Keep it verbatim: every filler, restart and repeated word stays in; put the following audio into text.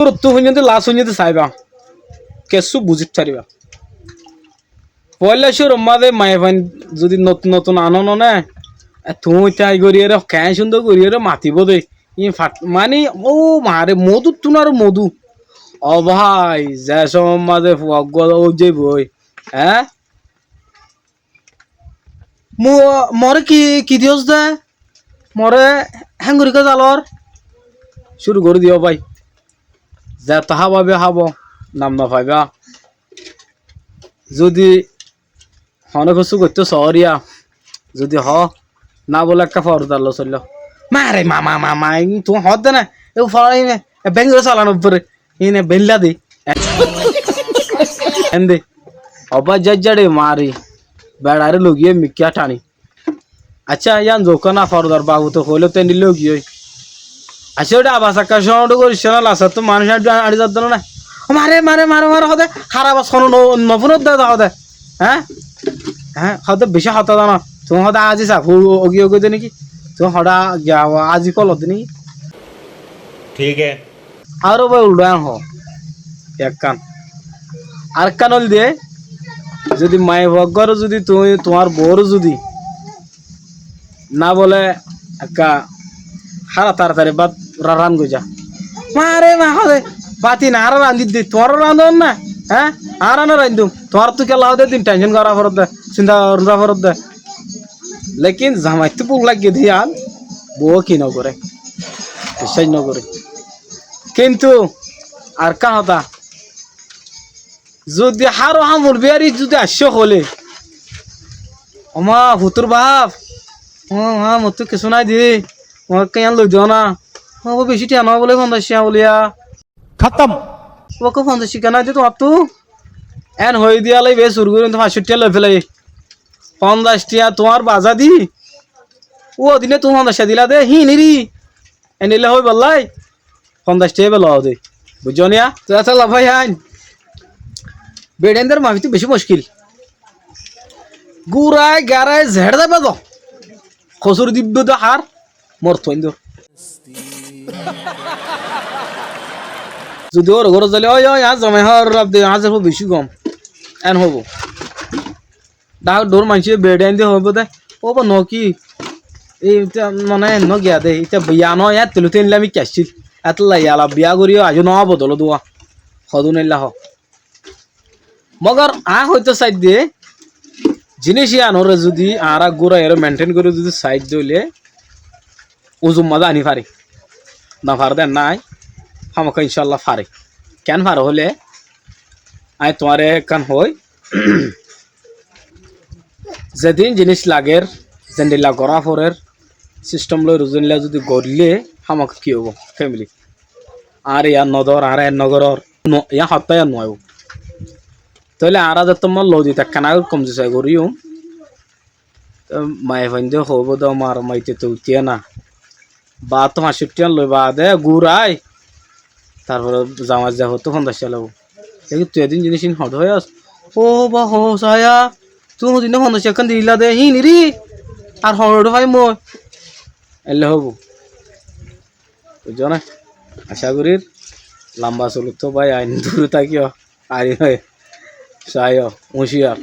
Cúruttú fúinno de last fúinno de saibá, kessú buzít faribá. Foóila cúrur mazé maiyafuain zudi notun notun anó né, e tuñí tai goríyeré, keén cúndor goríyeré matibóu de. Íin fat-, maní, ó maaré, modúttun aró modú. Ó bái, ze cómot mazé fua eggúa ói zaiboi, eé? Mo-, moré ki, ki diyós dé? Moré héngorí gozalor? Cúru gorí diyó bái. Zeto hába be hábo, nam nofaibá. Zudi hono kessú goittó soóriya, zudi hoó, ná bóle ekká fordar loi soilló. Mare mama, mama, in tuñí hoódde ná, e fora ine, e bengore sola no fore, ine bella de. Ende, obba jaijjare mari, beçare logiyé mikká thani. Accá, yían zouka na, fordar babote hoilé to endilla ói giyói. Accá, óde abas ekka cóñço goríc ná, lasattú manúic añçi añçi zadde ná. Ó mare, mare, mare, mare, hoóde, háraf abas hono no, no fúnodde hoóde. Eé? Eé, hoóde bicí hotá zano. Tuñí hoóde aziz saf, ó, ó, ógi, ógi de néki? Tuñí hoóde giya aziz kol de néki? Thík hé. Aró bái uldhá hoó. Ekkán. Arekkán óilde, zudi maiyafua uggúare zudi tuñí, tuáñr boure zudi ná bóle ekká hára taratari bát ra-, rán goijjá. Mare ma hoóde, bát íin añára rañdídde, tuáñra rañdó ná, eé? Añára no rañdúm, tuáñrattú kiyólla hoóde din tension gorá foredde, sinta gorá foredde. Lekin zamaittú búk laiggé de yían, bouwe ki no goré, biccác no goré. Kintu arekkán hotá, zudi háró hamor biyari zudi aiccé hoilé, ó ma, futur baf, ó ma, mottú kessú nái de, mor ekká yían loi do na, ó bicí thiañ no bóle, fonzaic thiañ bóliya. Khatam. Ó ekká fonzaic thiañ nái de tuáñrattú? Eén hoói diyalai be sur gorí, fañs cót thiañ loi félaiye. Fonzaic thiañ tuáñr bazá di, ó dine tuñí fonzaic thiañ dila de, híin eri. Endilla hoói ballái, fonzaic thiañ íba loo de. Buijjó niya? Tóile bái ain, beçaindór mafittú bicí mockil. Gúrai garai zeçé zaiba zo, kosúr dibbe de hár, morotfuaindór. Zudi ór górot zailé, ói, ói, añár zamai hoór raf de, añár zamai bicí gom. Eén hoóbo. Dhak dhoór maincé beçaindé hoóibo dé, ó ba no ki? Ei, ita mane no giya dé, ita biya no, yá tulu tin lami kessíl. Etolla yala biya gorí aijjó no bodol dé, hoódun eilla hoó. Mogor añí hoitó saidde, jiníc yíanoré zudi añára gúrai eré maintain gorí zudi saidde óile, uzur mazé aní fari. No fari dé nái, hámaka incálla fari. Keén fari hoilé, añí tuáñre ekkán hoói, zedún jiníc lager, zendilla gorá forer, sistem loi ruzendilla zudi goillé, hámaka ki óibo, femili. Añáre yían nodór, añáre yían nogorór, no, yían hottá yían nuaibó. Tóile añára zettót lodi takkán agór komzi sai goríyum, tó maiyafuaindé hoóbo dé, ó mar maite to uthiyé na. Baáttú fañs cót thiañ loi baade gúrai, tarfore zamai zai hoótto fonzaic thiañ lagibó. Dekí tui edún jiníc ín hoçé hoiyós? Ó ba hoó saya, tui hoódinné fonzaic thiañ ekkán dila dé, híin eri, ar hoçé faiyum mui? Eilla hoóbo. Buijjó né? Acá gorír lamba solottó bái ain dure tákiyo, ar saiyó, uñciyar.